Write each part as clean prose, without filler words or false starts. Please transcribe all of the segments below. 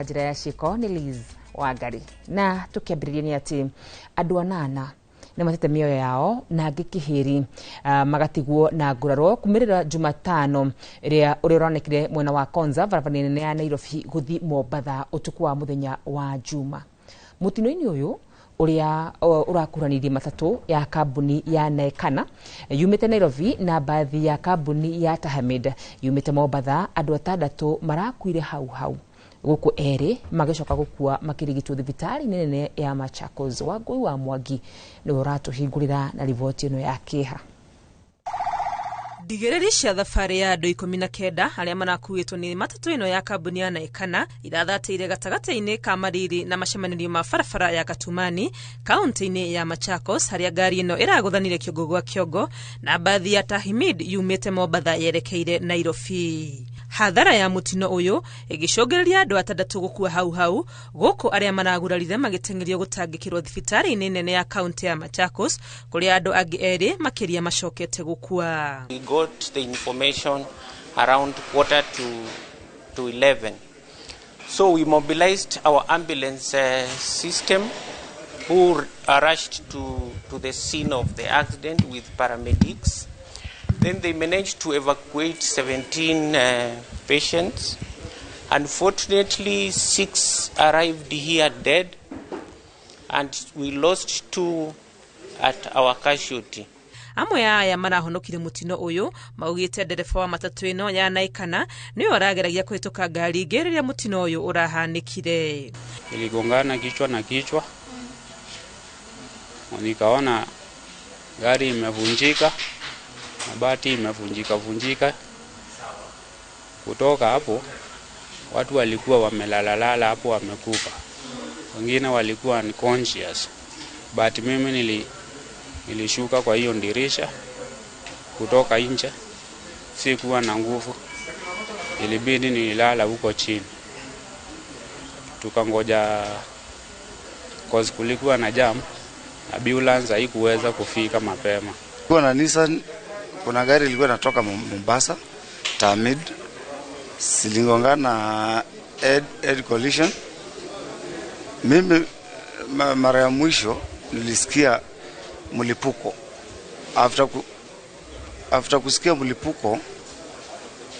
Njĩra ya ciĩko nĩ Liz Wangari. Na tũkĩambĩrĩria nĩ atĩ andũ 8 nĩ matete mĩoyo yao na angĩ kĩhĩri magatigwo na nguraro kumĩrĩra Jumatano ĩrĩa ũrĩa ũronekire mwena wa Konza, barabara nene ya Nairobi gũthi Mombatha, ũtukũ wa mũthenya wa Juma. Mũtino-inĩ ũyũ ũrĩa ũrakuranĩirie matatũ ya kambuni ya Naekana yumĩte Nairobi na mbathi ya kambuni ya Tahamid yumĩte Mombatha, andũ 6 marakuire hau hau, gũkũ 2 magĩcoka gũkua makĩrigitwo thibitarĩ nene ya Machakos. Wangũi wa Mwangi nĩwe ũratũhingũrĩra na riboti ĩno ya kĩeha. Ndigĩrĩri cia thabarĩ ya andũ 19 arĩa marakuĩtwo nĩ matatũ ĩno ya kambuni ya Naekana irathatĩire gatagatĩ-inĩ ka Mariri na macemanĩrio ma barabara ya Katumani, kaunti-inĩ ya Machakos, harĩa ngari ĩno ĩragũthanire kĩongo gwa kĩongo na mbathi ya Tahimid yumĩte Mombatha yerekeire Nairobi. Hathara ya mũtino ũyũ ĩgĩcũngĩrĩria andũ 6 gũkua hau hau, gũkũ arĩa maragurarire magĩteng'erio gũtangĩkĩrwo thibitarĩ-inĩ nene ya kaunti ya Machakos, kũrĩa andũ angĩ 2 makĩria macokete gũkua. We got the information around 10:45. So we mobilized our ambulance system, who rushed to the scene of the accident with paramedics. Then they managed to evacuate 17 patients. Unfortunately, 6 arrived here dead, and we lost 2 at our casualty. Amwe aya marahonokire mũtino ũyũ maugĩte ndereba wa matatũ ĩno ya Naekana nĩwe ũrageragia kũhĩtũka ngari ingĩ rĩrĩa mũtino ũyũ ũrahanĩkire. Iligongana kichwa na kichwa, nikaona gari imevunjika, mabati imevunjika vunjika. Kutoka hapo watu walikuwa wamelalalala hapo wamekufa, wengine walikuwa unconscious, but mimi nilishuka kwa hiyo dirisha kutoka nje, sikuwa na nguvu, ilibidi nilala huko chini. Tukangoja cause kulikuwa na jam, ambulance haikuweza kufika mapema. Kulikuwa na Nissan, kuna gari ilikuwa inatoka Mombasa, Tamid, siligongana head collision. Mimi mara ya mwisho nilisikia mlipuko. After kusikia mlipuko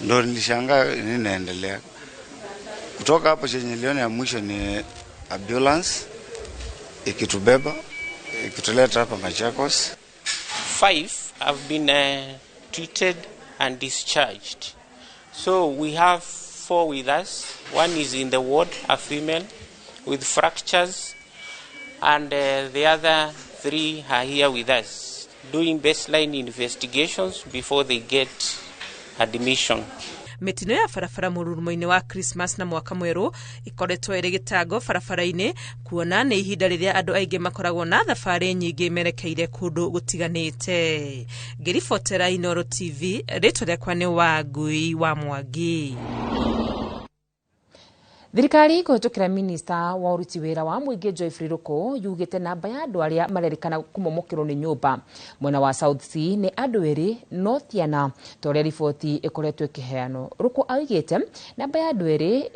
ndo nilishangaa nini inaendelea. Kutoka hapo chenye niliona ya mwisho ni ambulance ikitubeba ikituleta hapa Machakos. 5 have been treated and discharged. So we have 4 with us. 1 is in the ward, a female with fractures, and the other 3 are here with us doing baseline investigations before they get admission. Mĩtino ya barabara mũrurumo-inĩ wa Christmas na mwaka mwerũ ikoretwo ĩrĩ gĩtango barabara-inĩ, kuona nĩ ihinda rĩrĩa andũ aingĩ makoragwo na thabarĩ nyingĩ merekeire kũndũ gũtiganĩte. Ngĩribotera Inooro TV, rĩtwa rĩakwa nĩ Wangui wa Mwangi. Thirikari kũhĩtũkĩra minista wa ũruti wĩra wa mũingĩ Geoffrey Ruku yugĩte namba ya andũ arĩa marerĩkana kũmomokĩrwo nĩ nyũmba mwena wa South C nĩ andũ 2 no ti 4 ta ũrĩa riboti ĩkoretwo ĩkĩheanwo. Ruku augĩte namba ya andũ 2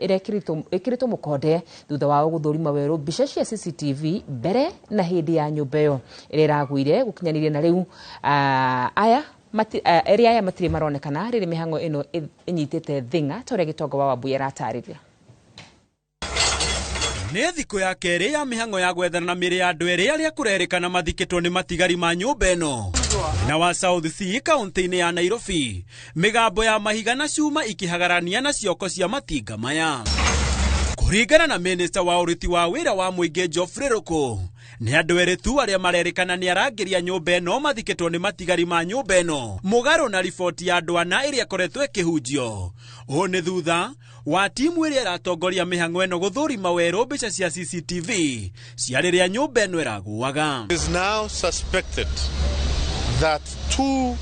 ĩkĩrĩtwo mũkonde thutha wao gũthũrima werũ mbica cia CCTV mbere na hĩndĩ ya nyũmba ĩyo ĩrĩa ĩragũire gũkinyanĩria na rĩu erĩ aya matirĩ maronekana rĩrĩ mĩhang'o ĩno ĩnyitĩte thing'a ta ũrĩa Gĩtonga wa Wambui aratarĩria. Nĩ thikũ ya kerĩ ya mĩhang'o ya gwethana na mĩĩrĩ ya andũ 2 arĩa kũrerĩkana mathikĩtwo nĩ matigari ma nyũmba ĩno mwena wa South C kaunti-inĩ ya Nairobi, mĩgambo ya mahiga na cuma ikĩhagarania na cioko cia matinga maya. Kũringana na minista wa ũruti wa wĩra wa mũingĩ Geoffrey Ruku, nĩ andũ 2 tu arĩa marerĩkana nĩ arangĩria nyũmba ĩno mathikĩtwo nĩ matigari ma nyũmba ĩno, mũgarũ na riboti ya andũ 4 ĩrĩa ĩkoretwo ĩkĩhunjio. Ũũ nĩ thutha wa timu ĩrĩa ĩratongoria mĩhang'o ĩno gũthũrima werũ mbica cia CCTV cia rĩrĩa nyũmba ĩno ĩragũaga. It is now suspected that 2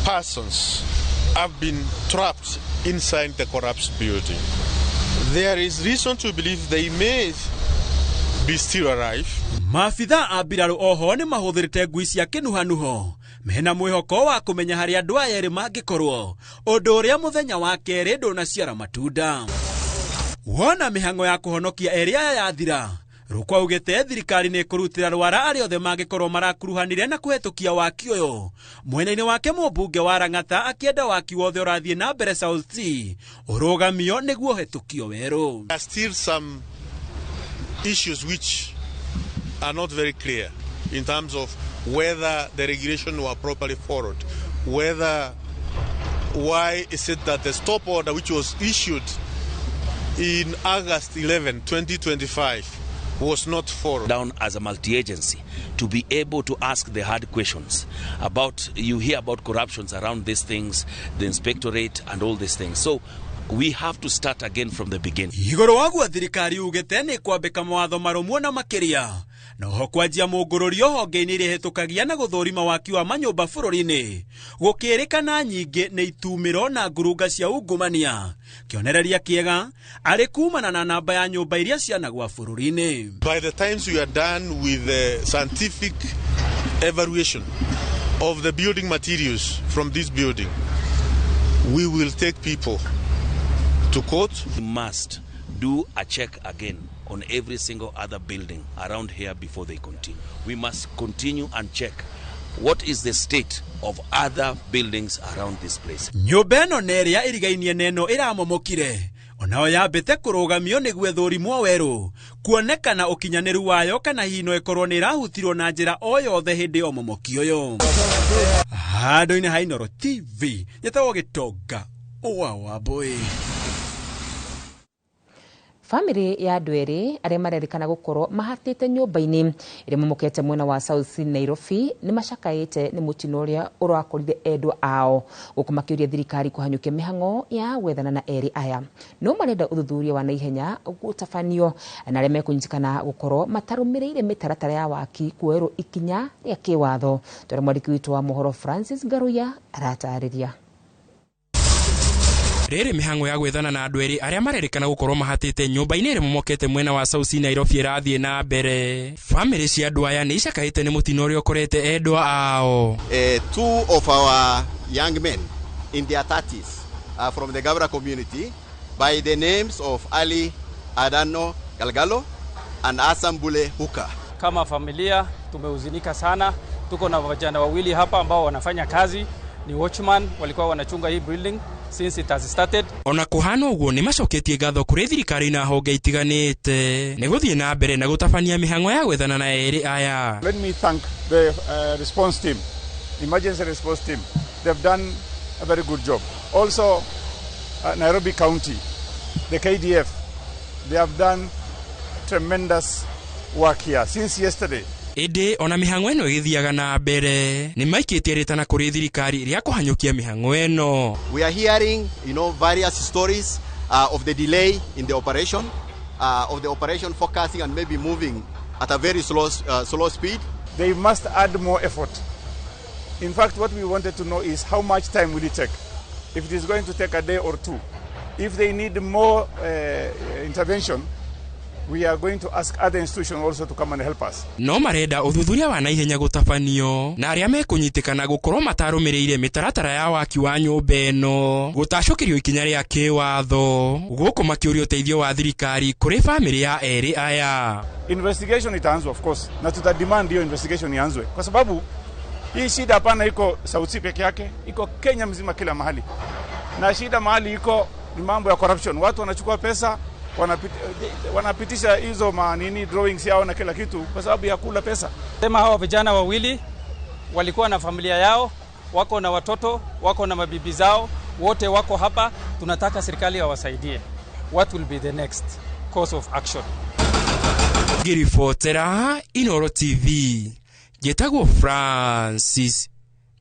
persons have been trapped inside the collapsed building. There is reason to believe they may be still alive. Maabitha a mbirarũ oho nĩ mahũthĩrĩte ngui cia kĩnuhanuho mena mwĩhoko wa kũmenya harĩa andũ aya erĩ mangĩkorwo, ũndũ ũrĩa mũthenya wa kerĩ ndũnaciara matunda. Wona mĩhang'o ya kũhonokia erĩ aya yathira, Rukwa augĩte thirikari nĩ ĩkũrutĩra rwara arĩa othe mangĩkorwo marakuruhanire na kũhetũkia waki ũyũ. Mwena-inĩ wake mũmbunge wa Lang'ata akĩenda waki wothe ũrathiĩ na mbere South C ũrũgamio nĩguo ũhetũkio werũ. There are still some issues which are not very clear in terms of whether the regulation were properly followed, whether why is it that the stop order which was issued in August 11, 2025 was not followed. Down as a multi-agency to be able to ask the hard questions about, you hear about corruptions around these things, the inspectorate and all these things. So we have to start again from the beginning. Igũrũ wa guo thirikari ugĩte nĩ kwambĩka mawatho marũmu na makĩria noho kwanjia mũngũrũrio honge-inĩ iria ihĩtũkagia na gũthũrima waki wa manyũmba bũrũri-inĩ gũkĩrĩkana nyingĩ nĩ itumĩro na ngurunga cia ungumania. Kĩonereria kĩega arĩ kumana na namba ya nyũmba iria cianagwa bũrũri-inĩ. By the times we are done with the scientific evaluation of the building materials from this building, we will take people to court. We must do a check again on every single other building around here before they continue. We must continue and check what is the state of other buildings around this place. Nyũmba ĩno na ĩrĩa ĩrigainie na ĩno ĩramomokire onao yambĩte kũrũgamio nĩguo ĩthũrimwo werũ kuonekana ũkinyanĩru wayo kana hihi no ĩkorwo nĩ ĩrahutirwo na njĩra o yothe hĩndĩ ya ũmomoki ũyũ. Handũ-inĩ ha Inooro TV nyetagwo Gĩtonga wa Wambũi. Famĩlĩ ya andũ erĩ arĩa marerĩkana gũkorwo mahatĩte nyũmba-inĩ ĩrĩa momokete mwena wa South C Nairobi nĩ macakaĩte nĩ mũtino ũrĩa ũrakorire endwa ao, gũkũ makĩũria thirikari kũhanyũkia mĩhang'o ya gwethana na erĩ aya. No marenda ũthuthuria wa naihenya gũtabanio na arĩa mekũnyitĩkana gũkorwo matarũmĩrĩire mĩtaratara ya waki kuoerwo ikinya rĩa kĩwatho. Tũrĩa mwandĩki witũ wa mohoro Francis Ngaruiya aratarĩria. Rĩrĩ mĩhang'o ya gwethana na andũ erĩ arĩa marerĩkana gũkorwo mahatĩte nyũmba-inĩ ĩrĩa momokete mwena wa South C Nairobi ĩrathiĩ na mbere. Famĩlĩ cia andũ aya nĩ icakaĩte nĩ mũtino ũrĩa ũkorete endwa ao. Two of our young men in their 30s from the Gabra community by the names of Ali Adano Galgalo and Hassan Bule Huka. Kama familia tumehuzunika sana. Tuko na vijana wawili hapa ambao wanafanya kazi, ni watchman, walikuwa wanachunga hii building since it has started. Ona kuhana ũguo nĩ macoketie ngatho kũrĩ thirikari na honge itiganĩte nĩ gũthiĩ na mbere na gũtabania mĩhang'o ya gwethana na erĩ aya. Let me thank the response team, emergency response team. They've done a very good job. Also, Nairobi County, the KDF, they have done tremendous work here since yesterday. Ĩndĩ ona mĩhang'o ĩno ĩgĩthiaga na mbere nĩ maikĩtie rĩtana kũrĩ thirikari rĩa kũhanyũkia mĩhang'o ĩno. We are hearing, various stories of the delay in the operation, of the operation focusing and maybe moving at a very slow speed. They must add more effort. In fact, what we wanted to know is how much time will it take? If it is going to take a day or two, if they need more intervention, we are going to ask other institutions also to come and help us. No marenda ũthuthuria wa naihenya gũtabanio na arĩa mekũnyitĩkana gũkorwo matarũmĩrĩire mĩtaratara ya waki wa nyũmba ĩno gũtacũkĩrio ikinya rĩa kĩwatho gũkũ makĩũria ũteithio wa thirikari kũrĩ famĩlĩ ya erĩ aya. Investigation itaanzwa of course, na tuta demand hiyo investigation ianzwe kwa sababu hii shida hapana iko South C peke yake, iko Kenya mzima kila mahali. Na shida mahali iko ni mambo ya corruption. Watu wanachukua pesa, wanapitisha hizo manini drawings yao na kila kitu kwa sababu ya kula pesa. Sema hawa vijana wawili walikuwa na familia yao, wako na watoto, wako na mabibi zao, wote wako hapa. Tunataka serikali wawasaidie. What will be the next course of action? Ngĩribotera Inooro TV, njĩtagwo Francis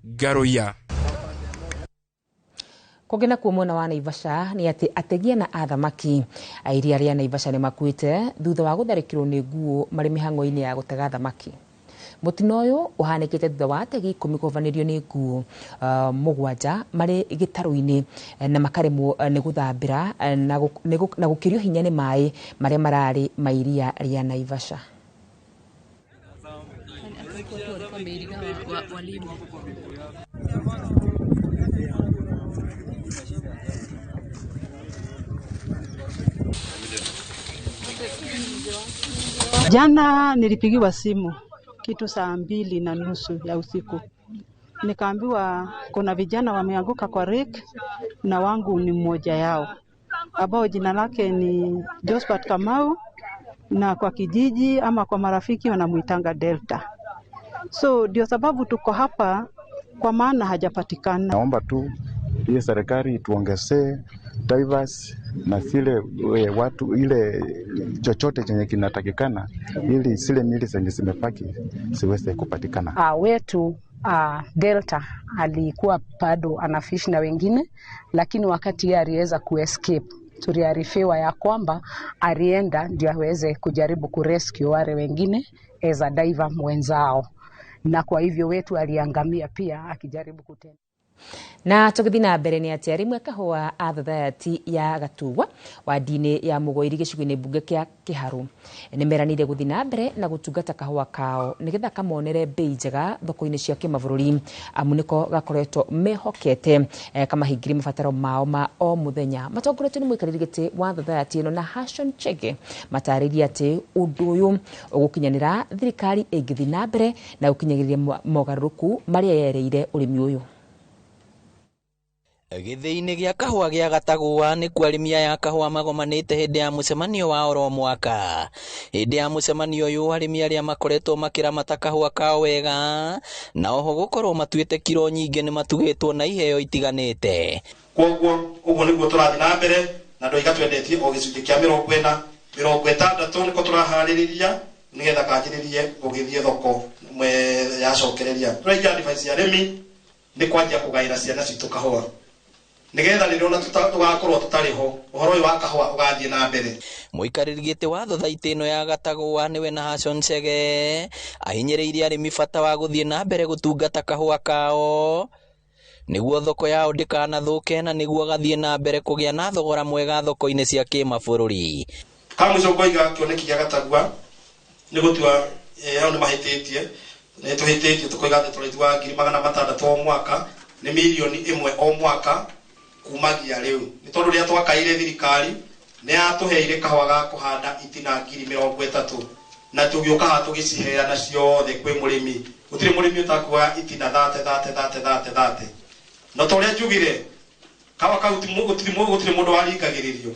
Ngaruiya. Kũngĩ nakuo mwena wa Naivasha nĩ atĩ ategia na athamaki a iria rĩa Naivasha nĩ makuĩte thutha wa gũtharĩkĩrwo nĩ nguo marĩ mĩhang'o-inĩ ya gũtega thamaki. Mũtino ũyũ ũhanĩkĩte thutha wa ategi 10 kũbanĩrio nĩ nguo 7 marĩ gĩtarũ-inĩ na makaremwo nĩ gũthambĩra na gũkĩrio hinya nĩ maĩ marĩa mararĩ ma iria rĩa Naivasha. Jana nilipigiwa simu kitu 2:30 ya usiku, nikaambiwa kuna vijana wameanguka kwa lake na wangu ni mmoja yao ambao jina lake ni Josephat Kamau, na kwa kijiji ama kwa marafiki wanamuitanga Delta. So ndio sababu tuko hapa, kwa maana hajapatikana. Naomba tu hiyo serikali tuongezee divers na zile watu ile chochote chenye kinatakikana ili zile miili zenye zimebaki ziweze kupatikana. Wetu Delta alikuwa bado anafish na wengine, lakini wakati yeye aliweza kuescape, tuliarifiwa ya kwamba alienda ndio aweze kujaribu kurescue wale wengine as a diver mwenzao, na kwa hivyo wetu aliangamia pia akijaribu kutenda. Na tũgĩthiĩ na mbere nĩ atĩ arĩmi a kahũa a thathayati ya Gatugwa wadi-inĩ ya Mũgoiri gĩcigo-inĩ mbunge kĩa Kĩharũ nĩ meranĩire gũthiĩ na mbere na gũtungata kahũa kao nĩgetha kamonere bei njega thoko-inĩ cia kĩmabũrũri, amu nĩko gakoretwo mehokete kamahingĩrie mabataro mao ma o mũthenya. Matongoretio nĩ mũikarĩri gĩtĩ wa thathayati ĩno na Hashon Chege matarĩirie atĩ ũndũ ũyũ ũgũkinyanĩra thirikari ĩngĩthiĩ na mbere na gũkinyagĩria mogarũrũku marĩa yereire ũrĩmi ũyũ. Gĩthĩi-inĩ gĩa kahũa gĩa Gatagũa nĩkuo arĩmi aya a kahũa magomanĩte hĩndĩ ya mũcemanio wa oro mwaka. Hĩndĩ ya mũcemanio ũyũ arĩmi arĩa makoretwo makĩramata kahũa kao wega na oho gũkorwo matuĩte kiro nyingĩ nĩ matugĩtwo na iheo itiganĩte. Koguo ũguo nĩguo tũrathiĩ na mbere na ndoiga twendetie o gĩcunjĩ kĩa 40 60 nĩko tũraharĩrĩria nĩgetha kanjĩrĩrie gũgĩthiĩ thoko yacokereria. Tũraiga advice ya arĩmi nĩ kwanjia kũgaĩra ciana citũ kahũa nigetha rĩrĩa ona tũgakorwo tũtarĩ ho ũhoro ũyũ wa kahũa ũgathiĩ na mbere. Mũikarĩri gĩtĩ wa thothaitĩ ĩno ya Gatagũa nĩwe Nahashon Chege ahinyĩrĩirie arĩmi bata wa gũthiĩ na mbere gũtungata kahũa kao nĩguo thoko yao ndĩkanathũke na nĩguo gathiĩ na mbere kũgĩa na thogora mwega thoko-inĩ cia kĩmabũrũri. Kamũico ngoiga kĩoneki gĩa Gatagũa nĩ gũtua hau nĩ mahĩtĩtie, nĩ tũhĩtĩtie tũkoiga atĩ tũraituaga 600,000 o mwaka, nĩ 1 million o mwaka kumagia rĩu nĩ tondũ rĩrĩa twakaire thirikari nĩ yatũheire kahũa ga kũhanda itina 30,000 na tũgĩũka haha tũgĩciheana ciothe kwĩ mũrĩmi. Gũtirĩ mũrĩmi ũtakuoya itina 30 30 30 30 30. No ta ũrĩa njugire, kahũa kau gũtirĩ mũndũ waringagĩrĩrio.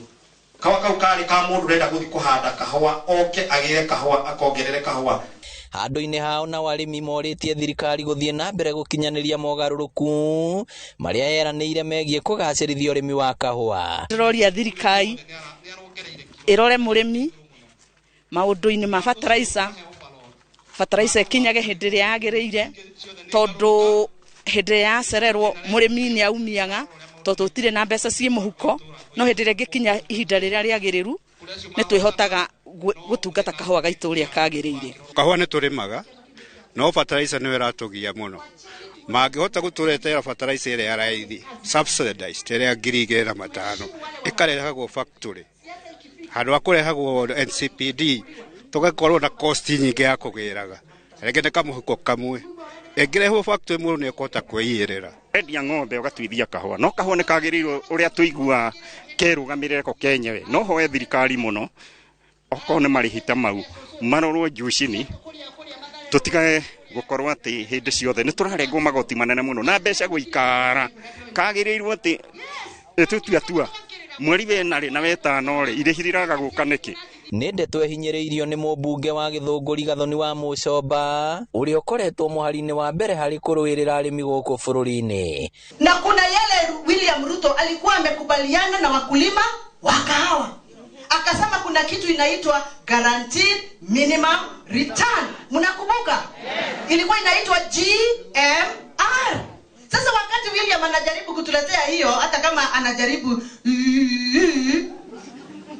Kahũa kau karĩ ka mũndũ ũrenda gũthiĩ kũhanda kahũa oke agĩre kahũa akongerere kahũa. Handũ-inĩ hao nao arĩmi morĩtie thirikari gũthiĩ na mbere gũkinyanĩria mogarũrũku marĩa yeranĩire megiĩ kũgacĩrithia ũrĩmi wa kahũa. Ndĩroria thirikari ĩrore mũrĩmi maũndũ-inĩ ma fertilizer, fertilizer ĩkinyage hĩndĩ ĩrĩa yagĩrĩire, tondũ hĩndĩ ĩrĩa yacererwo mũrĩmi nĩ aumiaga tondũ tũtirĩ na mbeca ciĩ mũhuko, no hĩndĩ ĩrĩa ĩngĩkinya ihinda rĩrĩa rĩagĩrĩru nĩ twĩhotaga gũtungata kahũa gaitũ ũrĩa kagĩrĩire. Kahũa nĩ tũrĩmaga no fertilizer nĩyo ĩratũgia mũno. Mangĩhota gũtũretera fertilizer ĩrĩa ya raithi subsidized ĩrĩa 2,500 ĩkarehagwo factory handũ ha kũrehagwo NCPD tũgakorwo na cost nyingĩ ya kũgĩraga rĩngĩ nĩ kamũhuko kamwe ĩngĩrehwo factory mũndũ nĩ ekũhota kwĩigĩrĩra. Endia ng'ombe ũgatuithia kahũa, no kahũa nĩ kagĩrĩirwo ũrĩa tũiguaga kerũgamĩrĩre ko kenyewe. No hoe thirikari mũno okorwo nĩ marĩhi ta mau marorwo juu chini, tũtigage gũkorwo atĩ hĩndĩ ciothe nĩ tũrarengwo magoti manene mũno na mbeca gũikara. Kagĩrĩirwo atĩ ĩtũtua tua mweri wena rĩ na wetano rĩ irĩhi rĩraga gũka nĩkĩ. Nĩ ndeto ĩhinyĩrĩirio nĩ mũmbunge wa Gĩthũngũri Gathoni wa Mũcomba ũrĩa ũkoretwo mũhari-inĩ wa mbere harĩ kũrũĩrĩra arĩmi gũkũ bũrũri-inĩ. Na kuna yale William Ruto alikuwa amekubaliana na wakulima wa kahawa, akasema kuna kitu inaitwa guaranteed minimum return. Mnakumbuka? Ilikuwa inaitwa GMR. Sasa wakati William anajaribu kutuletea hiyo, hata kama anajaribu,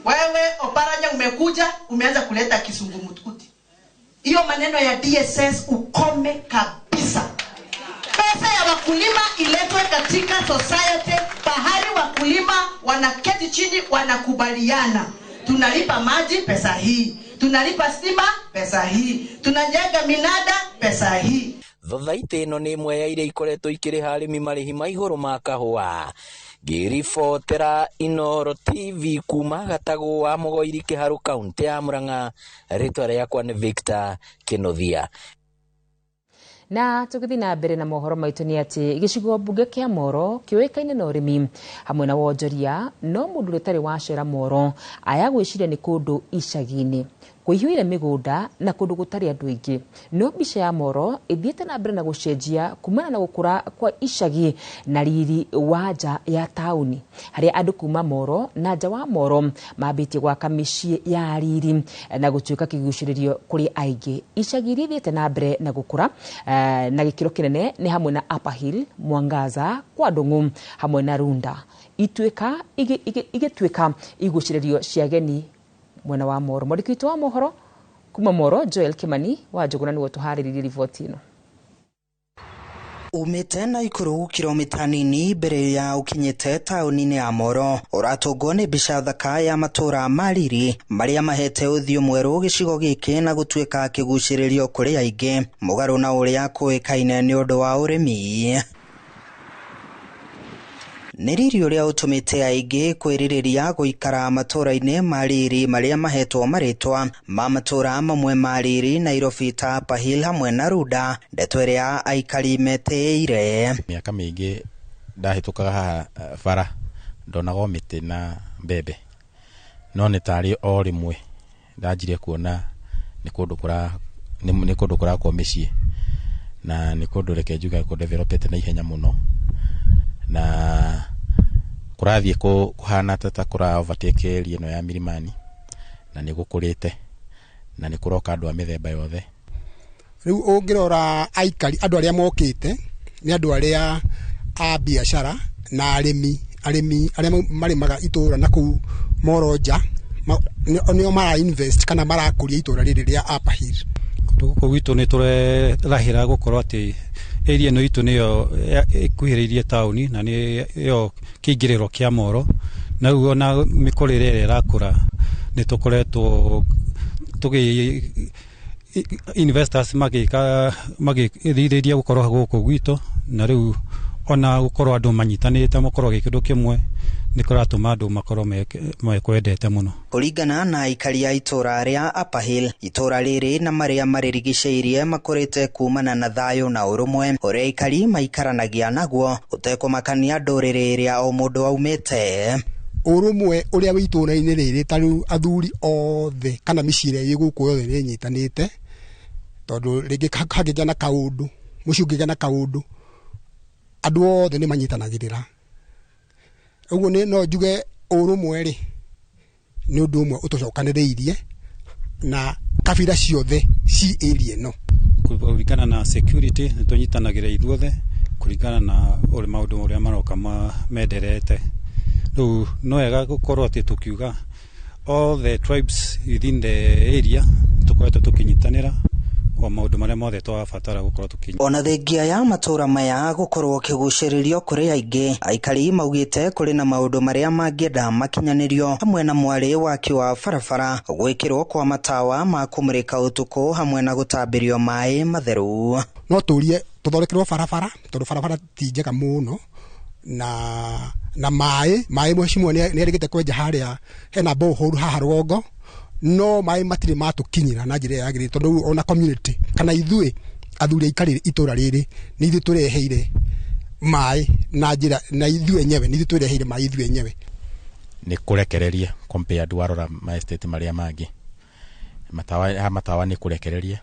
wewe Oparanya umekuja umeanza kuleta kisungumutkuti. Hiyo maneno ya DSS ukome kabisa. Pesa ya wakulima iletwe katika society, pahali wakulima wanaketi chini wanakubaliana. Tunalipa maji pesa hii, tunalipa stima pesa hii, tunajenga minada pesa hii. Thothaitĩ ĩno nĩ ĩmwe ya iria ikoretwo ikĩrĩha arĩmi marĩhi ma igũrũ ma kahũa. Ngĩribotera Inooro TV kuma Gatagũ wa Mũgoiri Kĩharũ kaunti ya Murang'a, rĩtwa rĩakwa nĩ Victor Kĩnuthia. Na tũgĩthiĩ na mbere na mohoro maitũ nĩ atĩ gĩcigo mbunge kĩa Moro kĩũĩkaine na ũrĩmi hamwe na wonjoria, no mũndũ ũrĩa ũtarĩ wacera Moro aya gwĩciria nĩ kũndũ icagi-inĩ kũihũire mĩgũnda na kũndũ gũtarĩ andũ aingĩ. No mbica ya Moro ĩthiĩte na mbere na gũcenjia kumana na gũkũra kwa icagi na riri wa nja ya taũni, harĩa andũ kuma Moro na nja wa Moro mambĩtie gwaka mĩciĩ ya riri na gũtuĩka kĩgucĩrĩrio kũrĩ aingĩ. Icagi iria ithiĩte na mbere na gũkũra na gĩkĩro kĩnene nĩ hamwe na Upper Hill, Mwangaza, kwa Ndung'u hamwe na Runda, ituĩka igĩtuĩka igucĩrĩrio cia ageni mwena wa Moro. Mwandĩki witũ wa mohoro kuma Moro Joel Kimani wa Njũgũna nĩwe tũharĩrĩirie riboti ĩno. Umĩte Naikuru kilomita nini mbere ya ũkinyĩte taũni-inĩ ya Moro, ũratũngwo nĩ mbica thaka ya matũra ma riri marĩa mahete ũthiũ mwerũ gĩcigo gĩkĩ na gũtuĩka kĩgucĩrĩrio kũrĩ aingĩ, mũgarũ na ũrĩa kũĩkaine nĩ ũndũ wa ũrĩmi. Nĩ riri ũrĩa ũtũmĩte aingĩ kwĩrirĩria gũikara matũra-inĩ ma riri marĩa mahetwo marĩtwa ma matũra mamwe ma riri Nairobi ta Upper Hill hamwe na Runda, ndeto ĩrĩa aikari metĩĩire. Mĩaka mĩingĩ ndahĩtũkaga haha bara ndonaga o mĩtĩ na mbembe, no nĩ tarĩ o rĩmwe ndanjirie kuona nĩ kũndũ kũrakwo mĩciĩ, na nĩ kũndũ reke njuge kũdevelopete na ihenya mũno, na kũrathiĩ kũhana ta kũra overtake area ĩno ya Milimani, na nĩ gũkũrĩte na nĩ kũroka andũ a mĩthemba yothe. Rĩu ũngĩrora aikari andũ arĩa mokĩte nĩ andũ arĩa a biacara na arĩmi, arĩmi arĩa marĩmaga itũra na kũu Moro nja nĩo mara invest kana marakũria itũra rĩrĩ rĩa Upper Hill. Gũkũ gwitũ nĩ tũrerahĩra gũkorwo atĩ area ĩno itũ nĩyo ĩkuhĩrĩirie taũni na nĩyo kĩingĩrĩro kĩa Moro, na rĩu ona mĩkũrĩre ĩrĩa ĩrakũra nĩ tũkoretwo tũgĩ investors magĩthirĩria gũkorwo gũkũ gwitũ, na rĩu ona gũkorwo andũ manyitanĩte makorwo gĩ kĩndũ kĩmwe nĩ kũratũma andũ makorwo mekwendete mũno. Kũringana na aikari a itũra rĩa Upper Hill, itũra rĩrĩ na marĩa marĩrigicĩirie makũrĩte kumana na thayũ na ũrũmwe ũrĩa aikari maikaranagia naguo ũtekũmakania ndũrĩrĩ ĩrĩa o mũndũ aumĩte. Ũrũmwe ũrĩa wĩ itũra-inĩ rĩrĩ ta rĩu athuri othe kana mĩciĩ ĩrĩa ĩ gũkũ yothe nĩ ĩnyitanĩte, tondũ rĩngĩ hangĩgĩa na kaũndũ, mũciĩ ũngĩgĩa na kaũndũ, andũ othe nĩ manyitanagĩrĩra. Ũguo nĩ no njuge ũrũmwe rĩ nĩ ũndũ ũmwe ũtũcokanĩrĩirie na kabira ciothe ci area ĩno. Kũringana na security nĩ tũnyitanagĩra ithuothe kũringana na ũrĩa maũndũ ũrĩa maroka menderete. Rĩu no wega gũkorwo atĩ tũkiuga all the tribes within the area tũkoretwo tũkĩnyitanĩra o maũndũ marĩa mothe twabatara gũkorwo tũkĩnyita. Ona thengia ya matũra maya gũkorwo kĩgucĩrĩrio kũrĩ aingĩ, aikari maugĩte kũrĩ na maũndũ marĩa mangĩenda makinyanĩrio hamwe na mwarĩ waki wa barabara, gwĩkĩrwo kwa matawa ma kũmũrĩka ũtukũ hamwe na gũtambĩrio maĩ matheru. No tũrie tũthondekerwo barabara tondũ barabara ti njega mũno, na maĩ mheshimiwa nĩ erĩgĩte kwenja harĩa hena borehole haha rũgongo, no maĩ matirĩ matũkinyĩra na njĩra ĩrĩa yagĩrĩire, tondũ ona community kana ithuĩ athuri aikari itũra rĩrĩ nĩ ithuĩ tũreheire maĩ na njĩra na ithuĩ enyewe nĩ ithuĩ tũreheire maĩ ithuĩ enyewe. Nĩ kũrekereria compared warora ma estate marĩa mangĩ, matawa nĩ kũrekereria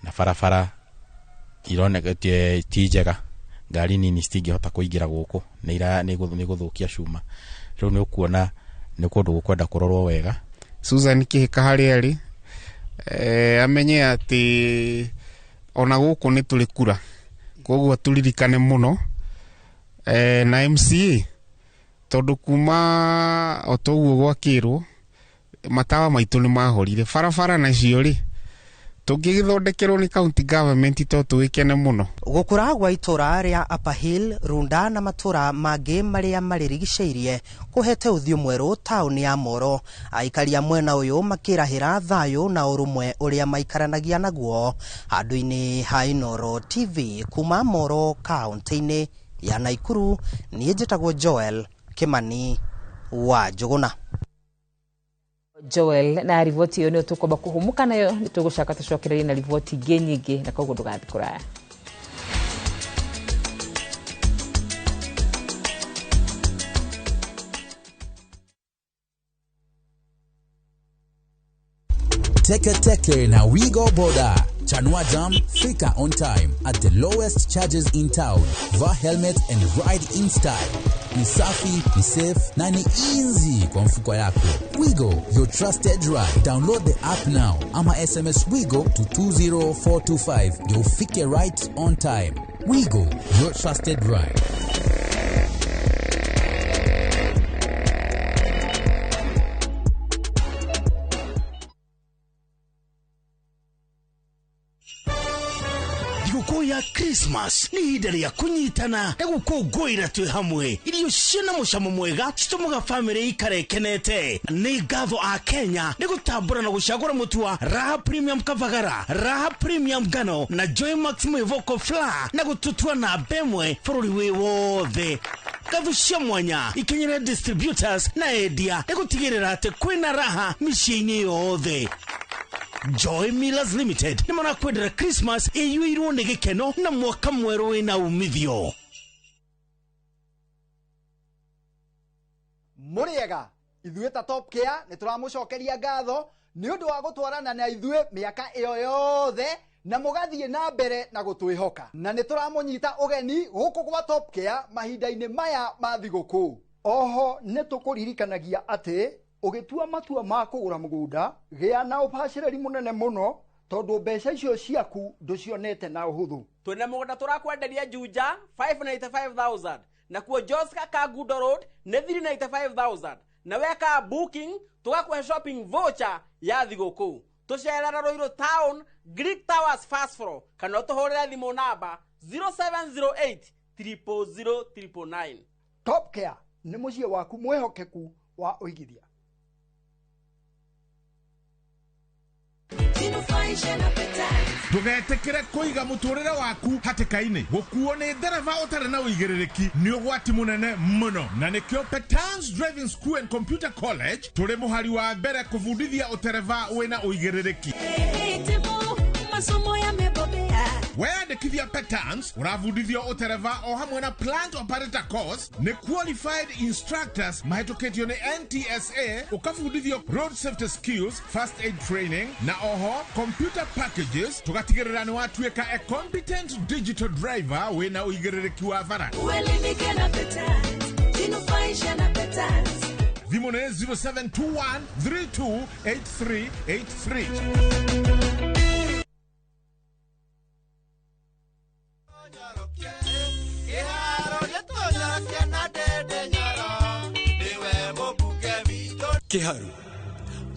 na barabara ironeka ti njega, ngari nini citingĩhota kũingĩra gũkũ nĩ gũthũkia cuma. Rĩu nĩ ũkuona nĩ kũndũ gũkwenda kũrorwo wega. Susan Kihika harĩa arĩ amenye atĩ ona gũkũ nĩ tũrĩ kura, koguo tũririkane mũno na MCA tondũ kuma o toguo gwakĩrwo matawa maitũ nĩ mahorire, barabara nacio rĩ Tũngĩgĩthondekerwo nĩ county government to tũgĩkene mũno. Gũkũra gwa itũra rĩa Upper Hill, Runda na matũra mangĩ marĩa marĩrigicĩirie kũhete ũthiũ mwerũ taũni ya Moro. Aikari a mwena ũyũ makĩrahĩra thayũ na ũrũmwe ũrĩa maikaranagia naguo. Handũ-inĩ ha Inooro TV kuma Moro kaunti-inĩ ya Naikuru, niĩ njĩtagwo Joel Kimani wa Njũgũna. Joel, na riboti ĩyo nĩyo tũkwamba kũhũmũka nayo, nĩ tũgũcoka tũcokererie na riboti ingĩ nyingĩ, na koguo ndũgathiĩ kũraya. Teke Teke na Wigo Boda. Chanua Jam, fika on time at the lowest charges in town. Vaa helmet and ride in style. Ni safi, ni safe na ni easy kwa mfuko yako. Wigo, your trusted ride. Download the app now ama SMS Wigo to 20425. Ndio ufike right on time. Wigo, your trusted ride. Thigũkũ ya Christmas nĩ ihinda rĩa kũnyitana na gũkũngũĩra twĩ hamwe. Irio ciĩna mũcamo mwega citũmaga bamĩrĩ ikare ĩkenete. Nĩ ngatho a Kenya nĩ gũtambũra na gũcagũra mũtu wa Raha Premium Kavagara, Raha Premium Ngano na Joy Max Mwĩvoko Flour na gũtũtua namba ĩmwe bũrũri wĩ wothe. Ngatho cia mwanya ikinyĩre distributors na endia nĩ gũtigĩrĩra atĩ kwĩna raha mĩciĩ-inĩ yothe. Joy Millers Limited nĩ marakwendera Christmas ĩiyũirwo nĩ gĩkeno na mwaka mwerũ wĩna umithio. Mũrĩega, ithuĩ ta Top Care nĩ tũramũcokeria ngatho nĩ ũndũ wa gũtwarana na ithuĩ mĩaka ĩyo yothe na mũgathiĩ na mbere na gũtwĩhoka. Na nĩ tũramũnyita ũgeni gũkũ gwa Top Care mahinda-inĩ maya ma thigũkũ. Oho nĩ tũkũririkanagia atĩ ũgĩtua matua ma kũgũra mũgũnda, gĩa na ũbacĩrĩri mũnene mũno tondũ mbeca icio ciaku ndũcionete na ũhũthũ. Twĩna mũgũnda tũrakwenderia Juja 595,000 nakuo Joska Kangundo Road nĩ 395,000 na weka booking tũgakũhe shopping voucher ya thigũkũ. Tũcerera Ruiru Town Greek Towers first floor kana ũtũhũrĩre thimũ namba 0708 000 999. Top Care nĩ mũciĩ waku mwĩhokeku wa ũigithia. Ndũgetĩkĩre kũiga mũtũrĩre waku hatĩka-inĩ. Gũkuo nĩ ndereba ũtarĩ na ũigĩrĩrĩki nĩ ũgwati mũnene mũno, na nĩkĩo Petans Driving School and Computer College tũrĩ mũhari wa mbere kũbundithia ũtereba wĩna ũigĩrĩrĩki. Weyandĩkithia Petans ũrabundithio ũtereba o hamwe na plant operator course nĩ qualified instructors mahĩtũkĩtio nĩ NTSA, ũkabundithio road safety skills, first aid training na oho computer packages, tũgatigĩrĩra nĩ watuĩka a competent digital driver wĩna ũigĩrĩrĩki wa bara. Thimũ nĩ 0721 328383. Kiharu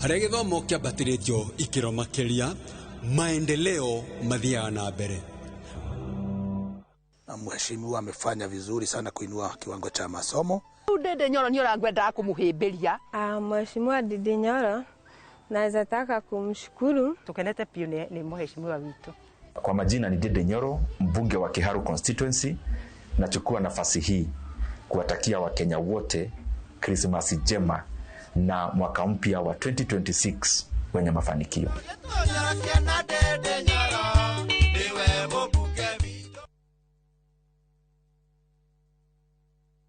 harĩa gĩthomo kĩambatĩrĩtio ikĩro makĩria, maendeleo mathiaga na mbere. Na mheshimiwa amefanya vizuri sana kuinua kiwango cha masomo. Ndindi Nyoro nĩ ũrangwendaga kũmũhĩmbĩria. Mheshimiwa Ndindi Nyoro naweza taka kumshukuru. Tukenete piũ nĩ mheshimiwa witũ. Kwa majina ni Ndindi Nyoro, mbunge wa Kiharu constituency. Nachukua nafasi hii kuwatakia Wakenya wote Krismasi njema na mwaka mpya wa 2026 wenye mafanikio.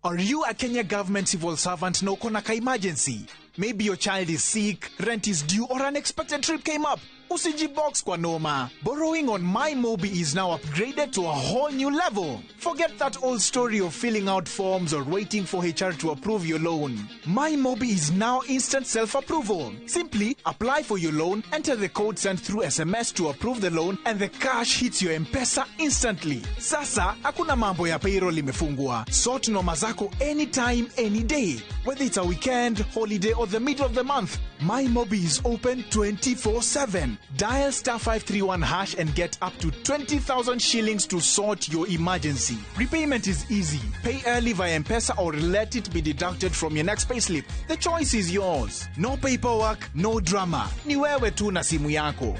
Are you a Kenya government civil servant na uko na ka emergency? Maybe your child is sick, rent is due, or an unexpected trip came up. Usijibox kwa noma. Borrowing on MyMobi is now upgraded to a whole new level. Forget that old story of filling out forms or waiting for HR to approve your loan. MyMobi is now instant self-approval. Simply apply for your loan, enter the code sent through SMS to approve the loan, and the cash hits your M-Pesa instantly. Sasa, hakuna mambo ya payroll imefungwa. Sort noma zako anytime, any day. Whether it's a weekend, holiday, or the middle of the month, MyMobi is open 24/7. Dial star 531 hash and get up to 20,000 shillings to sort your emergency. Repayment is easy. Pay early via M-Pesa or let it be deducted from your next payslip. The choice is yours. No paperwork, no drama. Ni wewe tu na simu yako.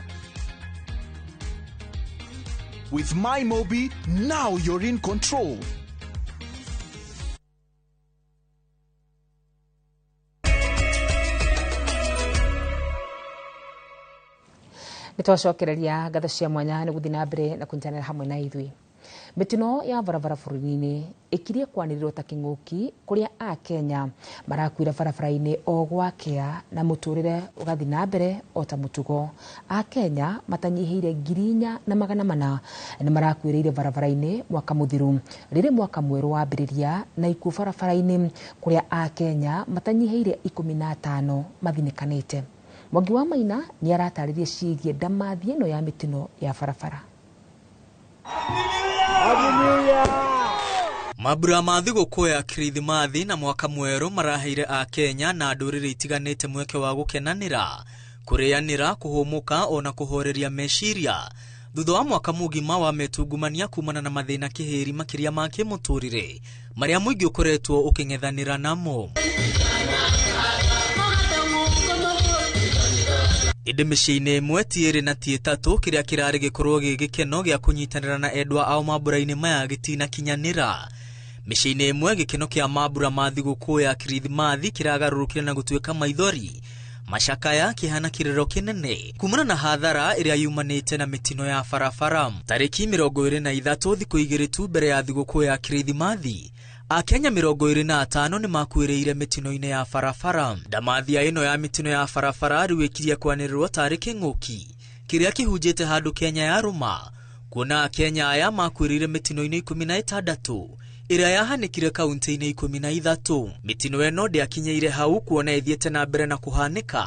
With MyMobi, now you're in control. Nitwacokereria ngatho cia mwanya nĩ gũthiĩ na mbere na kũnyitanĩra hamwe na ithuĩ. Mĩtino ya barabara bũrũri-inĩ ĩkirie kwanĩrĩrwo ta kĩng'ũki kũrĩa Akenya marakuĩra barabara-inĩ o gwakĩa na mũtũrĩre ũgathiĩ na mbere o ta mũtugo. Akenya matanyihĩire 4,400 nĩ marakuĩrĩire barabara-inĩ mwaka mũthiru rĩrĩ mwaka mwerũ wambĩrĩria na ikuũ barabara-inĩ kũrĩa Akenya matanyihĩire 15 mathinĩkanĩte. Mwangi wa Maina nĩ aratarĩria ciĩgiĩ ndamathi ĩno ya mĩtino ya barabara. Mambura ma thigũkũ ya Kirithimathi na mwaka mwerũ maraheire Akenya na ndũrĩrĩ itiganĩte mweke wa gũkenanĩra, kũrĩanĩra, kũhũmũka ona kũhoreria meciria thutha wa mwaka mũgima wa metungumania kumana na mathĩna kĩhĩri makĩria ma kĩmũtũrĩre marĩa mũingĩ ũkoretwo ũkĩng'ethanĩra namo. Ĩndĩ mĩciĩ-inĩ ĩmwe ti ĩrĩ na ti ĩtatũ kĩrĩa kĩrarĩ gĩkorwo gĩ gĩkeno gĩa kũnyitanĩra na endwa ao mambura-inĩ maya gĩtinakinyanĩra. Mĩciĩ-inĩ ĩmwe gĩkeno kĩa mambura ma thigũkũ ya Kirithimathi kĩragarũrũkire na gũtuĩka maithori macakaya kĩhana kĩrĩro kĩnene kumana na hathara ĩrĩa yumanĩte na mĩtino ya barabara. Tarĩki 23 thikũ igĩrĩ tu mbere ya thigũkũ ya Kirithimathi, Akenya 25 nĩ makuĩrĩire mĩtino-inĩ ya barabara. Ndamathia ĩno ya mĩtino ya barabara rĩu ĩkirie kwanĩrĩrwo tarĩ kĩng'ũki kĩrĩa kĩhunjĩte handũ Kenya ya rũma, kuona Akenya aya makuĩrĩire mĩtino-inĩ 16 ĩrĩa yahanĩkire kaunti-inĩ 13. Mĩtino ĩno ndĩakinyĩire hau kuona ĩthiĩte na mbere na kũhanĩka.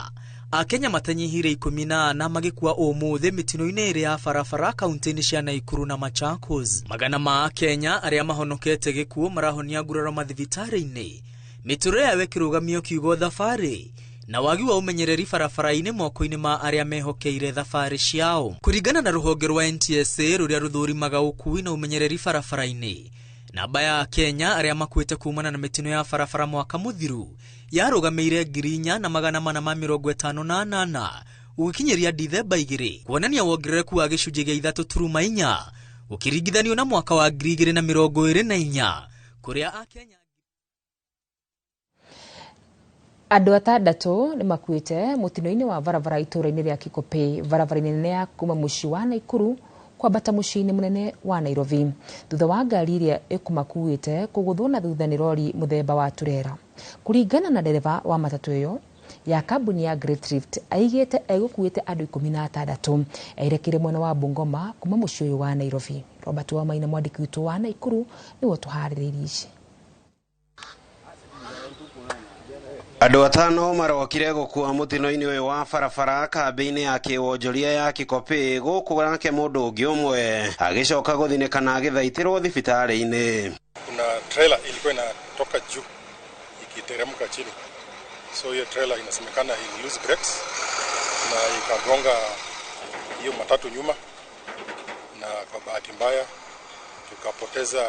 Akenya matanyihire 14 magĩkua ũmũthĩ mĩtino-inĩ ĩrĩa ya barabara kaunti-inĩ cia Naikuru na Machakos. Magana ma Akenya arĩa mahonokete gĩkuũ marahonia nguraro mathibitarĩ-inĩ. Mĩtũrĩre yao ĩkĩrũgamio kiugo thabarĩ na wagi wa ũmenyereri barabara-inĩ moko-inĩ ma arĩa mehokeire thabarĩ ciao. Kũringana na rũhonge rwa NTSA rũrĩa rũthũrimaga ũkui na ũmenyereri barabara-inĩ, namba ya Akenya arĩa makuĩte kumana na mĩtino ya barabara mwaka mũthiru yarũgamĩire 4,458 ũgĩkinyĩria Dithemba 2, kuonania wongerereku wa gĩcunjĩ gĩa 3.4 ũkĩringithanio na mwaka wa 2024 kũrĩa Akenya andũ atandatũ nĩ makuĩte mũtino-inĩ wa barabara itũũra-inĩ rĩa Kikopey barabara-inĩ nene ya kuma mũciĩ wa Naikuru kwambata mũciĩ-inĩ mũnene wa Nairobi thutha wa ngari ĩrĩa ĩkũmakuĩte kũgũthwo na thutha nĩ rori mũthemba wa turera. Kũringana na ndereba wa matatũ ĩyo ya kambuni ya Great Rift aigĩte egũkuĩte andũ 16 erekeire mwena wa Bungoma kuma mũciĩ ũyũ wa Nairobi. Robert Wamaina mwandĩki witũ wa Naikuru nĩwe ũtũharĩrĩirie ici. Andũ atano marokire gũkua mũtino-inĩ ũyũ wa barabara kambĩ-inĩ ya kĩwonjoria ya Kikopey gũkũ nake mũndũ ũngĩ ũmwe agĩcoka gũthinĩkana agĩthaitĩrwo thibitarĩ-inĩ. Kuna trailer ilikuwa inatoka juu ikiteremka chini, so hiyo trailer inasemekana ili lose brakes na ikagonga hiyo matatu nyuma, na kwa bahati mbaya tukapoteza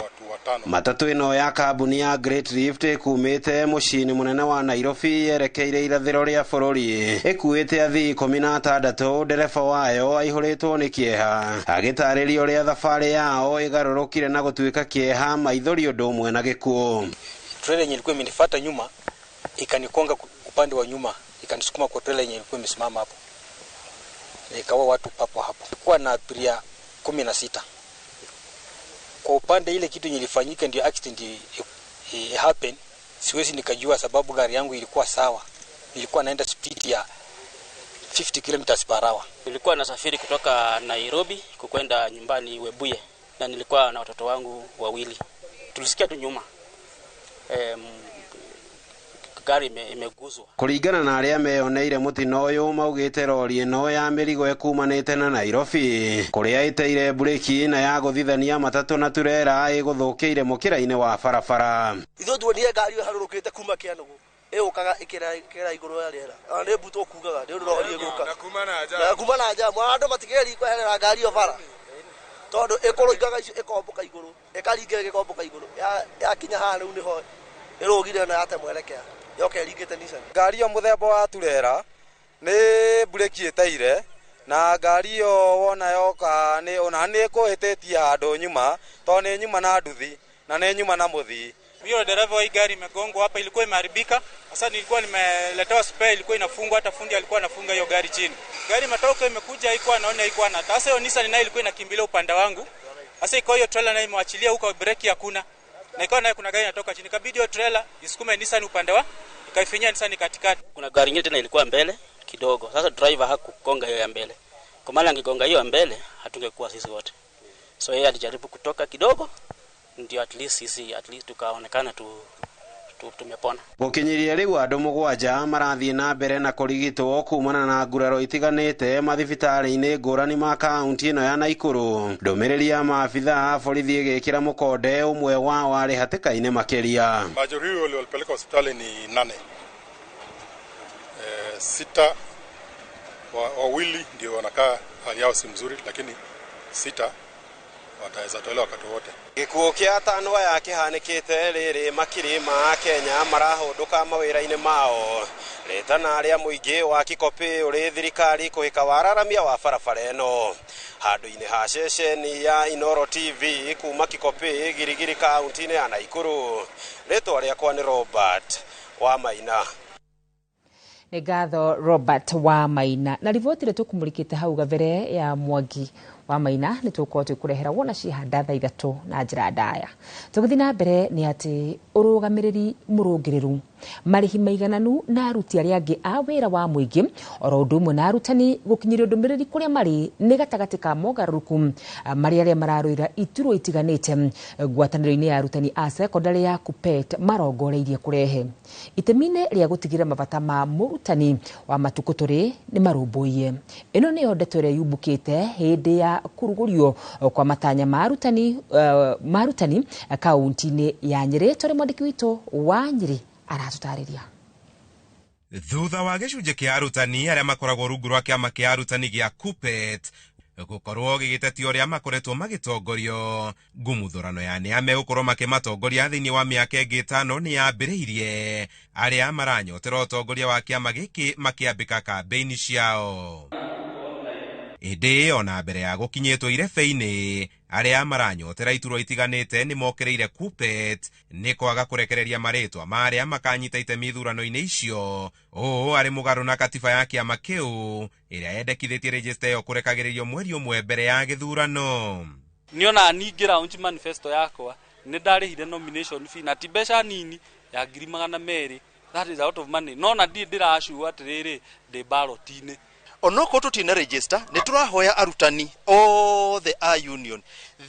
watu watano. Matatu ĩno ya kambuni ya Great Rift ĩkumĩte mũciĩ-inĩ mũnene wa Nairobi yerekeire irathĩro rĩa bũrũri ĩkuĩte athii 16. Ndereba wayo aihũrĩtwo nĩ kĩeha agĩtarĩria ũrĩa thabarĩ yao ĩgarũrũkire na gũtuĩka kĩeha, maithori ũndũ ũmwe na gĩkuũ. Trailer yenye ilikuwa imenifuata nyuma ikanikonga upande wa nyuma, ikanisukuma kwa trailer yenye ilikuwa imesimama hapo, ikawa watu papo hapo. Kulikuwa na abiria 16. Kwa upande ile kitu ilifanyika ndio accident happen, siwezi nikajua sababu gari yangu ilikuwa sawa. Nilikuwa naenda speed ya 50 km per hour. Nilikuwa nasafiri kutoka Nairobi kukwenda nyumbani Webuye na nilikuwa na watoto wangu wawili. Tulisikia tu nyuma gari imeguzwa. Kũringana na arĩa meyoneire mũtino ũyũ maugĩte rori ĩno ya mĩrigo ĩkumanĩte na Nairobi kũrĩa ĩteire mburĩki na ya gũthithania matatũ na turera ĩgũthũkĩire mũkĩra-inĩ wa barabara. Ithuĩ tuonire ngari ĩyo ĩharũrũkĩte kuma Kĩanũgũ Ĩũkaga ĩkĩra igũrũ ya rĩera. Ona nĩ mbuto kugaga nĩ ũndũ rorie gũka. Na kuma na nja. Andũ matigeri kweherera ngari ĩyo bara. Tondũ ĩkũrũingaga icio ĩkombũka igũrũ. Ĩkaringa ĩgĩkombũka igũrũ. Yakinya haha rĩu nĩho ĩrũgire na yate mwerekea. Yoka ĩringĩte Nissan. Ngari ĩyo mũthemba wa turera nĩ mburĩki ĩteire na ngari ĩyo wona yoka nĩ ona nĩ ĩkũhĩtĩtie handũ nyuma tondũ nĩ nyuma na nduthi na nĩ nyuma na mũthii. Hiyo dereva wa hii gari imegongwa hapa, ilikuwa imeharibika. Sasa nilikuwa nimeletewa spare, ilikuwa inafungwa, hata fundi alikuwa anafunga hiyo gari chini. Gari imetoka imekuja, haikuwa naona, haikuwa na. Sasa hiyo Nissan nayo ilikuwa inakimbilia upande wangu. Sasa iko hiyo trailer nayo imewachilia huko, breki hakuna. Na ikawa nayo kuna gari inatoka chini. Ikabidi hiyo trailer isukume Nissan upande wa, ikaifinyia Nissan katikati. Kuna gari nyingine tena ilikuwa mbele kidogo. Sasa driver hakugonga hiyo ya mbele. Kwa maana angegonga hiyo ya mbele, hatungekuwa sisi wote. So yeye alijaribu kutoka kidogo, ndio at least sisi at least tukaonekana tumepona. Gũkinyĩria rĩu andũ 7 marathiĩ na mbere na kũrigitwo kumana na nguraro itiganĩte mathibitarĩ-inĩ ngũrani ma kaunti ĩno ya Naikuru. Ndũmĩrĩri ya maabitha a borithi ĩgĩkĩra mũkonde ũmwe wao arĩ hatĩka-inĩ makĩria. Majeruhi waliopelekwa hospitali ni 8. 6 wawili ndio wanakaa hali yao si mzuri, lakini 6 wataweza tolewa wakati wote. Gĩkuũ kĩa atano aya kĩhanĩkĩte rĩrĩ makiri ma Kenya marahũndũka mawĩra-inĩ mao. Rĩtana rĩa mũingĩ wa Kikopĩ ũrĩ thirikari kũhĩka wararamia wa barabara ĩno. Handũ-inĩ ha ceceni ya Inoro TV kuma Kikopĩ, Girigiri, kaunti-inĩ ya Naikuru. Rĩtwa rĩakwa nĩ Robert wa Maina. Nĩ ngatho Robert wa Maina. Na riboti ĩrĩa tũkũmũrĩkĩte hau gabere ya Mwangi wa Maina nĩ tũgũkorwo twĩkũrehera wona cihanda thaa 3 na njĩra ndaya. Tũgĩthiĩ na mbere nĩ atĩ ũrũgamĩrĩri mũrũngĩrĩru, marĩhi maigananu na aruti arĩa angĩ a wĩra wa mũingĩ oro ũndũ ũmwe na arutani gũkinyĩrio ndũmĩrĩri kũrĩa marĩ nĩ gatagatĩ ka mogarũrũku marĩa arĩa mararũĩra iturwa itiganĩte ngwatanĩro-inĩ ya arutani a sekondarĩ ya KUPPET marongoreirie kũrehe itemi-inĩ rĩa gũtigĩrĩra mabata ma mũrutani wa matukũ tũrĩ nĩ marũmbũiye. Ĩno nĩyo ndeto ĩrĩa yumbũkĩte hĩndĩ ya kũrugũrio kwa matanya ma arutani kaunti-inĩ ya Nyĩrĩ. Tũrĩ mwandĩki witũ wa Nyĩrĩ aratũtarĩria. Thutha wa gĩcunjĩ kĩa arutani arĩa makoragwo rungu rwa kĩama kĩa arutani gĩa KUPPET gũkorwo gĩgĩtetio ũrĩa makoretwo magĩtongorio, ngumuthũrano ya nĩa megũkorwo makĩmatongoria thĩinĩ wa mĩaka ĩngĩ 5 nĩ yambĩrĩirie, arĩa maranyotera ũtongoria wa kĩama gĩkĩ makĩambĩka kambĩini ciao. Ĩndĩ ona mbere ya gũkinyĩtwo irebe-inĩ, arĩa maranyotera iturwa itiganĩte nĩ mokĩrĩire KUPPET nĩ kwaga kũrekereria marĩtwa ma arĩa makanyita itemi ithurano-inĩ icio. Ũũ arĩ mũgarũ na katiba ya kĩama kĩu ĩrĩa yendekithĩtie rejista ĩyo kũrekagĩrĩrio mweri ũmwe mbere ya gĩthurano. Niona ningĩ launch manifesto yakwa nĩ ndarĩhire nomination fee na ti mbeca nini ya 200,000. That is out of money. No na ndirĩ ndĩracua atĩrĩrĩ ndĩ ballot-inĩ. Onokorwo tũtirĩ na register nĩ tũrahoya arutani othe a union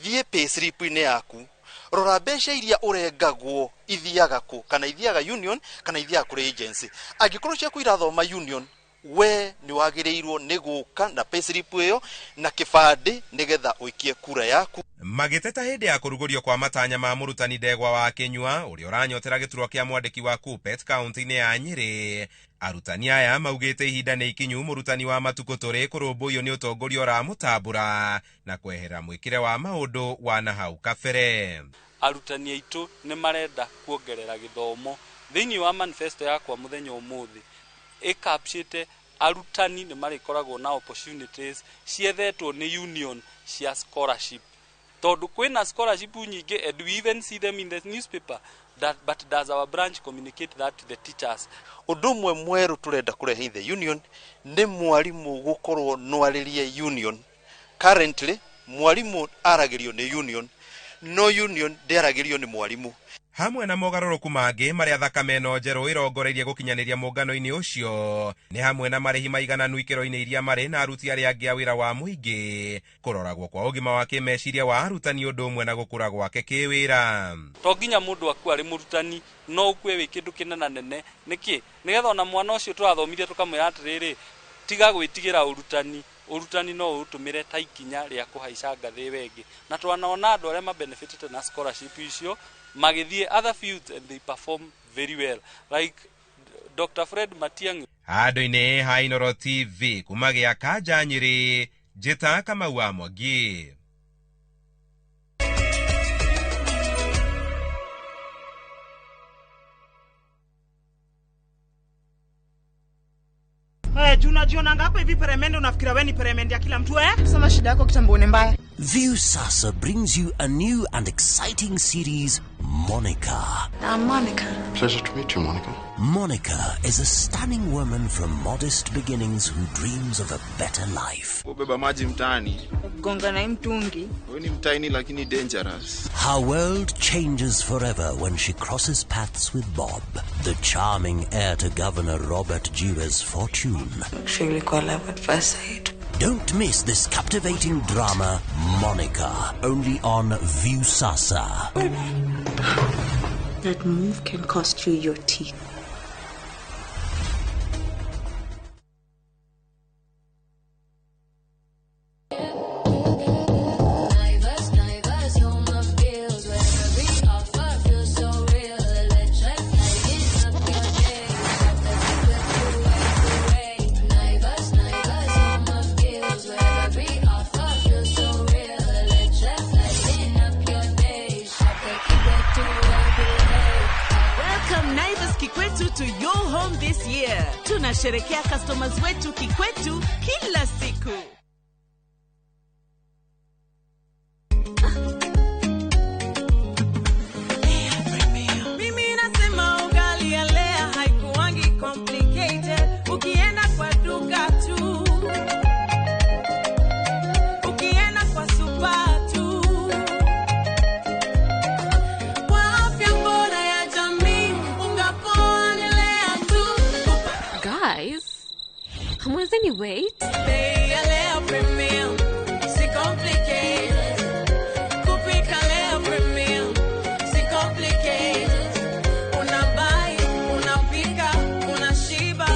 thiĩ payslip-inĩ yaku, rora mbeca iria ũrengagwo ithiaga kũ, kana ithiaga union kana ithiaga kũrĩ agency. Angĩkorwo ciaku irathoma union, we nĩ wagĩrĩirwo nĩ gũka na payslip ĩyo na kĩbandĩ nĩgetha ũikie kura yaku. Magĩteta hĩndĩ ya kũrugũrio kwa matanya ma mũrutani Ndegwa wa Kĩnyua ũrĩa ũranyotera gĩturwa kĩa mwandĩki wa KUPPET kaunti-inĩ ya Nyĩrĩ, arutani aya maugĩte ihinda nĩ ikinyu mũrutani wa matukũ tũrĩ kũrũmbũiyo nĩ ũtongoria ũramũtambũra na kwehera mwĩkĩre wa maũndũ wa na hau kabere. Arutani aitũ nĩ marenda kuongerera gĩthomo thĩinĩ wa manifesto yakwa mũthenya ũmũthĩ ĩkapcĩte arutani nĩ marĩkoragwo na opportunities ciethetwo nĩ union cia scholarship, tondũ kwĩna scholarship nyingĩ and we even see them in the newspaper that, but does our branch communicate that to the teachers? Ũndũ ũmwe mwerũ tũrenda kũrehe in the union nĩ mwarimũ gũkorwo nwarĩrie union. Currently mwarimũ aragĩrio nĩ union, no union ndĩaragĩrio nĩ mwarimũ. Hamwe na mogarũrũku mangĩ marĩa thakame ĩno njerũ ĩrongoreirie gũkinyanĩria mũngano-inĩ ũcio nĩ hamwe na marĩhi maigananu ikĩro-inĩ iria marĩ na aruti arĩa angĩ a wĩra wa mũingĩ, kũroragwo kwa ũgima wa kĩmeciria wa arutani ũndũ ũmwe na gũkũra gwake kĩwĩra. To nginya mũndũ akue arĩ mũrutani, no ũkue wĩ kĩndũ kĩnenanene nĩkĩ? Nĩgetha ona mwana ũcio tũrathomithia tũkamwĩra atĩrĩrĩ, tiga gwĩtigĩra ũrutani, ũrutani no ũtũmĩre ta ikinya rĩa kũhaica ngathĩ ĩyo ĩngĩ. Na twanona andũ arĩa mabenefitĩte na scholarship icio magĩthiĩ other fields and they perform very well. Like Dr. Fred Matiang'i. Handũ-inĩ ha Inooro TV kuma gĩa Kanja Nyĩrĩ, njĩta Kamau wa Mwangi. Eh, juu unajionanga hapa hivi peremende, unafikiria wewe ni peremende ya kila mtu eh? Sema shida yako kitambo ni mbaya. Viusasa brings you a new and exciting series, Monica. I'm Monica. Pleasure to meet you, Monica. Monica is a stunning woman from modest beginnings who dreams of a better life. Kubeba maji mtaani. Gonga na hii mtungi. Wewe ni mtaini lakini dangerous. Her world changes forever when she crosses paths with Bob, the charming heir to Governor Robert Jewe's fortune. Actually kwa love at first sight. Don't miss this captivating drama, Monica, only on Viusasa. That move can cost you your teeth. Welcome Naivas Kikwetu to your home this year. Tunasherekea customers wetu Kikwetu kila siku. Mimi nasema ugali ya Lea haikuangi complicated. Ukienda kwa duka tu, ukienda kwa super tu. Kwa afya bora ya jamii, unga poa ni Lea tu. Guys, hamwezeni wait? Bei ya Lea Premium, si complicated. Kupika Lea Premium, si complicated. Unabuy, unapika, unashiba.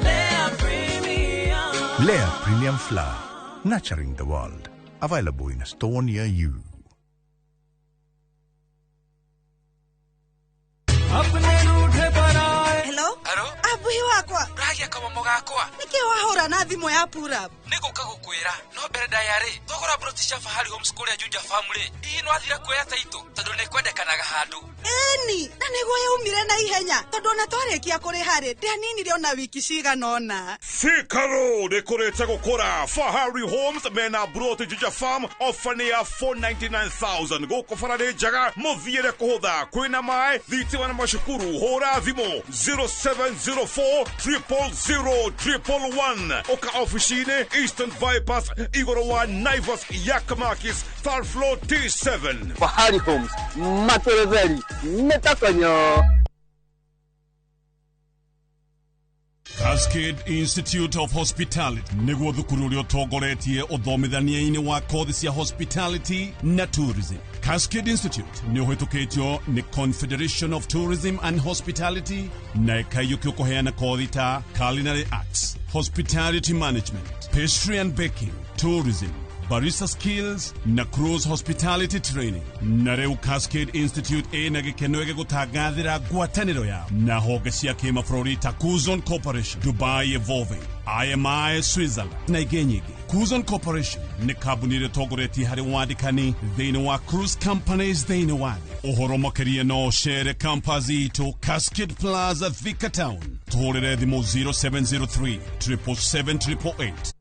Lea Premium. Lea Premium Flour, nurturing the world. Available in a store near you. Hello? Abuhi wakwa. Uragia kamomo gakwa. Niki wahura na thimu ya pura. Nĩngũka gũkwĩra no mbere ndaya rĩ thogora broti cia Fahari Homes kũrĩa Juja Farm rĩ hihi nĩwathira kuoya taitũ tondũ nĩkwendekanaga handũ. Ĩni, na nĩguo yaumire na ihenya tondũ ona twarĩkia kũrĩha rĩ ndianinire ona wiki cigana ũna. Thika Road ĩkũrĩte gũkũra. Fahari Homes mena broti Juja Farm ofa nĩ ya 499,000 gũkũ bara nĩ njega mũthiĩre kũhũtha kwĩna maĩ thitima na macukuru. Hũra thimũ 0704 000 111 ũka ofici-inĩ Eastern Bypass igũrũ wa Naivas Yakamakis third floor T7. Fahari Homes materetheri metakonyo. Cascade Institute of Hospitality nĩguo thukuru ũrĩa ũtongoretie ũthomithania-inĩ wa kothi cia hospitality na tourism. Cascade Institute nĩ ũhĩtũkĩtio nĩ Confederation of Tourism and Hospitality na ĩkaiyũkio kũheana kothi ta culinary arts, hospitality management, pastry and baking, tourism, barista skills na cruise hospitality training. Na rĩu Cascade Institute ĩna gĩkeno gĩgũtangathĩra ngwatanĩro yao na honge cia kĩmabũrũri ta Kuzon Corporation, Dubai Evolving, IMI Switzerland na ingĩ nyingĩ. Kuzon Corporation nĩ kambuni ĩrĩa ĩtongoretie harĩ wandĩkani thĩinĩ wa cruise companies thĩinĩ wa thĩ. Ũhoro makĩria no ũcere campus itũ Cascade Plaza, Thika Town. Tũhũrĩre thimũ 0703 777 888.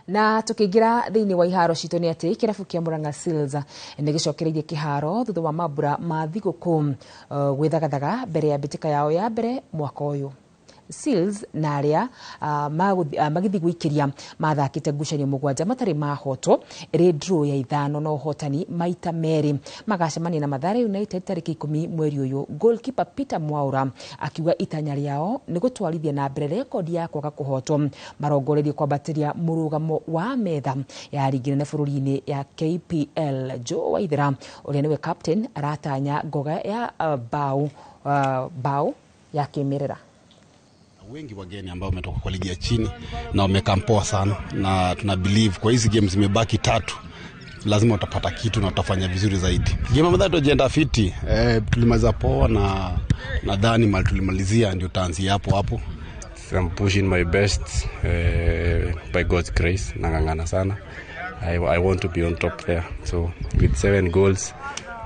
Na tukiingira thiini wa iharo citũ nĩ atĩ kĩrabu kĩa Murang'a Seals nĩ gĩcokereirie kĩharo thutha wa mambura ma thigũkũ gwĩthagathaga mbere ya mbĩtĩka yao ya mbere mwaka ũyũ. Seals na arĩa magĩthiĩ gwĩkĩria mathakĩte ngucanio 7 matarĩ mahotwo ĩrĩ draw ya 5 na ũhotani maita 2 magacemania na Mathare United tarĩki 10 mweri ũyũ. Goalkeeper Peter Mwaura akiuga itanya rĩao nĩ gũtwarithia na mbere rekondi ya kwaga kũhotwo. Marongoreirie kwambatĩria mũrũgamo wa metha ya rigi nene bũrũri-inĩ ya KPL. Joe Waithera ũrĩa nĩwe captain aratanya ngoga ya bao ya kĩmerera. Wengi wageni ambao wametoka kwa ligi ya chini na wamekaa poa sana, na tuna believe kwa hizi games zimebaki tatu lazima utapata kitu na utafanya vizuri zaidi. Game ambayo tujienda fiti, tulimaliza poa na nadhani mali tulimalizia ndio taanzia hapo hapo. I'm pushing my best by God's grace, nang'ang'ana sana. I want to be on top there. So with 7 goals,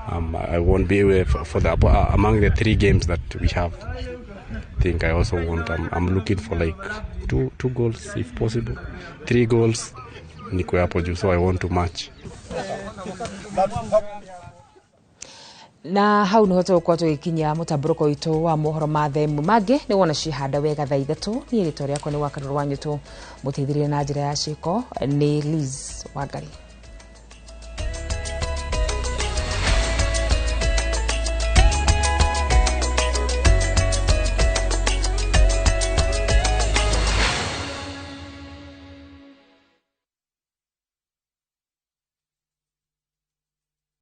I won't be for the among the 3 games that we have. I think I also want, I'm looking for like two goals if possible, 3 goals niko hapo juu, so I want to match. Na hau niho tũgũkorwo tũgĩkinyia mũtambũrũko witũ wa mohoro ma themu mangĩ nĩ wona cihanda wega thaa 3. Niĩ rĩtwa rĩakwa nĩ Wakarũrũ wa Nyũtũ, mũteithĩrĩria na njĩra ya ciĩko nĩ Liz Wangari.